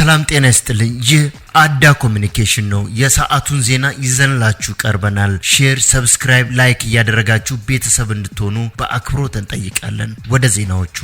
ሰላም ጤና ይስጥልኝ። ይህ አዳ ኮሚኒኬሽን ነው። የሰዓቱን ዜና ይዘንላችሁ ቀርበናል። Share፣ subscribe፣ like እያደረጋችሁ ቤተሰብ እንድትሆኑ በአክብሮት እንጠይቃለን። ወደ ዜናዎቹ።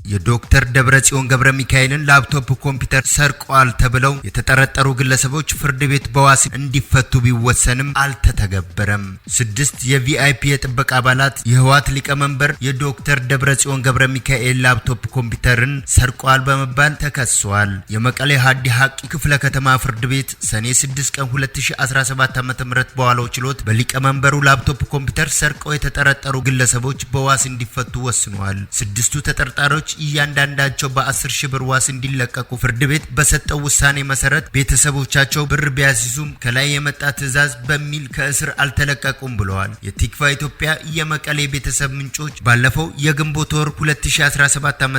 የዶክተር ደብረጽዮን ገብረ ሚካኤልን ላፕቶፕ ኮምፒውተር ሰርቀዋል ተብለው የተጠረጠሩ ግለሰቦች ፍርድ ቤት በዋስ እንዲፈቱ ቢወሰንም አልተተገበረም። ስድስት የ VIP የጥበቃ አባላት የህወሓት ሊቀመንበር የዶክተር ደብረጽዮን ገብረ ሚካኤል ላፕቶፕ ኮምፒውተርን ሰርቀዋል በመባል ተከሰዋል። የመቀሌ ሀዲ ሀቂ ክፍለ ከተማ ፍርድ ቤት ሰኔ 6 ቀን 2017 ዓ.ም በዋለው ችሎት በሊቀመንበሩ ላፕቶፕ ኮምፒውተር ሰርቀው የተጠረጠሩ ግለሰቦች በዋስ እንዲፈቱ ወስነዋል። ስድስቱ ተጠርጣሪዎች እያንዳንዳቸው በ10 ሺህ ብር ዋስ እንዲለቀቁ ፍርድ ቤት በሰጠው ውሳኔ መሰረት ቤተሰቦቻቸው ብር ቢያስይዙም ከላይ የመጣ ትዕዛዝ በሚል ከእስር አልተለቀቁም ብለዋል። የቲክቫህ ኢትዮጵያ የመቀሌ ቤተሰብ ምንጮች ባለፈው የግንቦት ወር 2017 ዓ.ም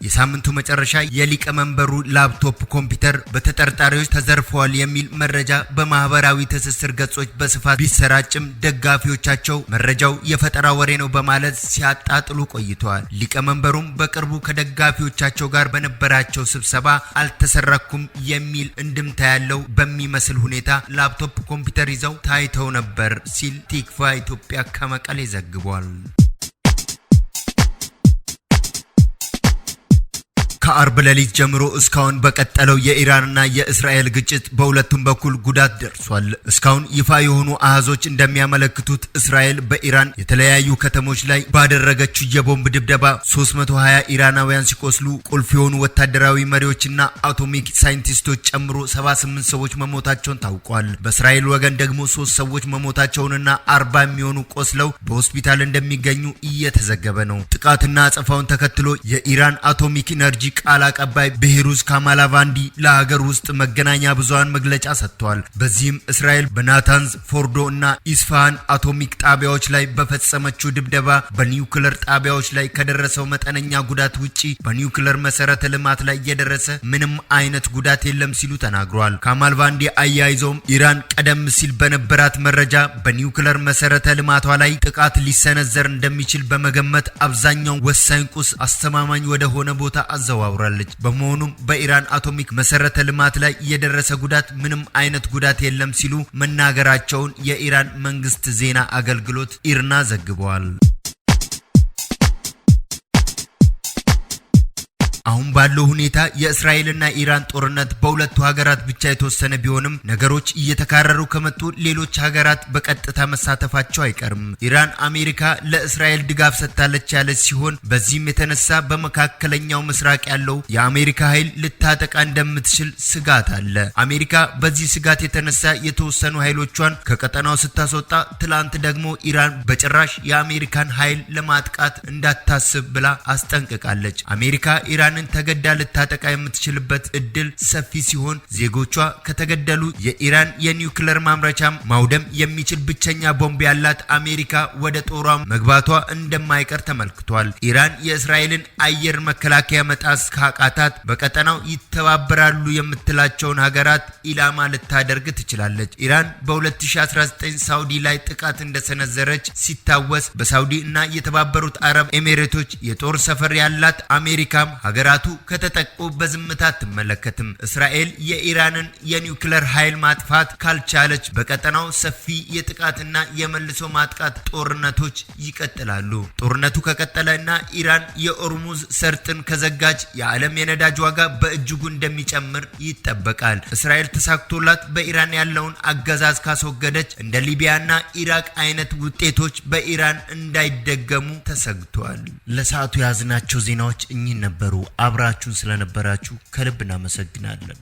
የሳምንቱ መጨረሻ የሊቀመንበሩ ላፕቶፕ ኮምፒውተር በተጠርጣሪዎች ተዘርፈዋል የሚል መረጃ በማህበራዊ ትስስር ገጾች በስፋት ቢሰራጭም ደጋፊዎቻቸው መረጃው የፈጠራ ወሬ ነው በማለት ሲያጣጥሉ ቆይተዋል። ሊቀመንበሩም በቅርቡ ከደጋፊዎቻቸው ጋር በነበራቸው ስብሰባ አልተሰረኩም የሚል እንድምታ ያለው በሚመስል ሁኔታ ላፕቶፕ ኮምፒውተር ይዘው ታይተው ነበር ሲል ቲክቫህ ኢትዮጵያ ከመቀሌ ዘግቧል። ከአርብ ሌሊት ጀምሮ እስካሁን በቀጠለው የኢራንና የእስራኤል ግጭት በሁለቱም በኩል ጉዳት ደርሷል። እስካሁን ይፋ የሆኑ አሃዞች እንደሚያመለክቱት እስራኤል በኢራን የተለያዩ ከተሞች ላይ ባደረገችው የቦምብ ድብደባ 320 ኢራናውያን ሲቆስሉ፣ ቁልፍ የሆኑ ወታደራዊ መሪዎችና አቶሚክ ሳይንቲስቶች ጨምሮ 78 ሰዎች መሞታቸውን ታውቋል። በእስራኤል ወገን ደግሞ ሶስት ሰዎች መሞታቸውንና 40 የሚሆኑ ቆስለው በሆስፒታል እንደሚገኙ እየተዘገበ ነው። ጥቃትና አጸፋውን ተከትሎ የኢራን አቶሚክ ኢነርጂ ቃል አቀባይ ቤሄሩዝ ካማላቫንዲ ለሀገር ውስጥ መገናኛ ብዙሃን መግለጫ ሰጥተዋል። በዚህም እስራኤል በናታንዝ፣ ፎርዶ እና ኢስፋሃን አቶሚክ ጣቢያዎች ላይ በፈጸመችው ድብደባ በኒውክለር ጣቢያዎች ላይ ከደረሰው መጠነኛ ጉዳት ውጪ በኒውክለር መሰረተ ልማት ላይ የደረሰ ምንም አይነት ጉዳት የለም ሲሉ ተናግረዋል። ካማልቫንዲ አያይዘውም ኢራን ቀደም ሲል በነበራት መረጃ በኒውክለር መሰረተ ልማቷ ላይ ጥቃት ሊሰነዘር እንደሚችል በመገመት አብዛኛው ወሳኝ ቁስ አስተማማኝ ወደ ሆነ ቦታ አዘዋውራለች። በመሆኑም በኢራን አቶሚክ መሰረተ ልማት ላይ የደረሰ ጉዳት ምንም አይነት ጉዳት የለም ሲሉ መናገራቸውን የኢራን መንግስት ዜና አገልግሎት ኢርና ዘግበዋል። አሁን ባለው ሁኔታ የእስራኤልና ኢራን ጦርነት በሁለቱ ሀገራት ብቻ የተወሰነ ቢሆንም ነገሮች እየተካረሩ ከመጡ ሌሎች ሀገራት በቀጥታ መሳተፋቸው አይቀርም። ኢራን አሜሪካ ለእስራኤል ድጋፍ ሰጥታለች ያለች ሲሆን፣ በዚህም የተነሳ በመካከለኛው ምስራቅ ያለው የአሜሪካ ኃይል ልታጠቃ እንደምትችል ስጋት አለ። አሜሪካ በዚህ ስጋት የተነሳ የተወሰኑ ኃይሎቿን ከቀጠናው ስታስወጣ፣ ትላንት ደግሞ ኢራን በጭራሽ የአሜሪካን ኃይል ለማጥቃት እንዳታስብ ብላ አስጠንቅቃለች። አሜሪካ ኢራንን ተገዳ ልታጠቃ የምትችልበት እድል ሰፊ ሲሆን፣ ዜጎቿ ከተገደሉ የኢራን የኒውክለር ማምረቻ ማውደም የሚችል ብቸኛ ቦምብ ያላት አሜሪካ ወደ ጦሯ መግባቷ እንደማይቀር ተመልክቷል። ኢራን የእስራኤልን አየር መከላከያ መጣስ ካቃታት በቀጠናው ይተባበራሉ የምትላቸውን ሀገራት ኢላማ ልታደርግ ትችላለች። ኢራን በ2019 ሳውዲ ላይ ጥቃት እንደሰነዘረች ሲታወስ፣ በሳውዲ እና የተባበሩት አረብ ኤሚሬቶች የጦር ሰፈር ያላት አሜሪካም ሀገራቱ ከተጠቁ በዝምታ አትመለከትም። እስራኤል የኢራንን የኒውክለር ኃይል ማጥፋት ካልቻለች በቀጠናው ሰፊ የጥቃትና የመልሶ ማጥቃት ጦርነቶች ይቀጥላሉ። ጦርነቱ ከቀጠለ እና ኢራን የኦርሙዝ ሰርጥን ከዘጋች የዓለም የነዳጅ ዋጋ በእጅጉ እንደሚጨምር ይጠበቃል። እስራኤል ተሳክቶላት በኢራን ያለውን አገዛዝ ካስወገደች እንደ ሊቢያና ኢራቅ አይነት ውጤቶች በኢራን እንዳይደገሙ ተሰግቷል። ለሰዓቱ የያዝናቸው ዜናዎች እኚህ ነበሩ። አብራችሁን ስለነበራችሁ ከልብ እናመሰግናለን።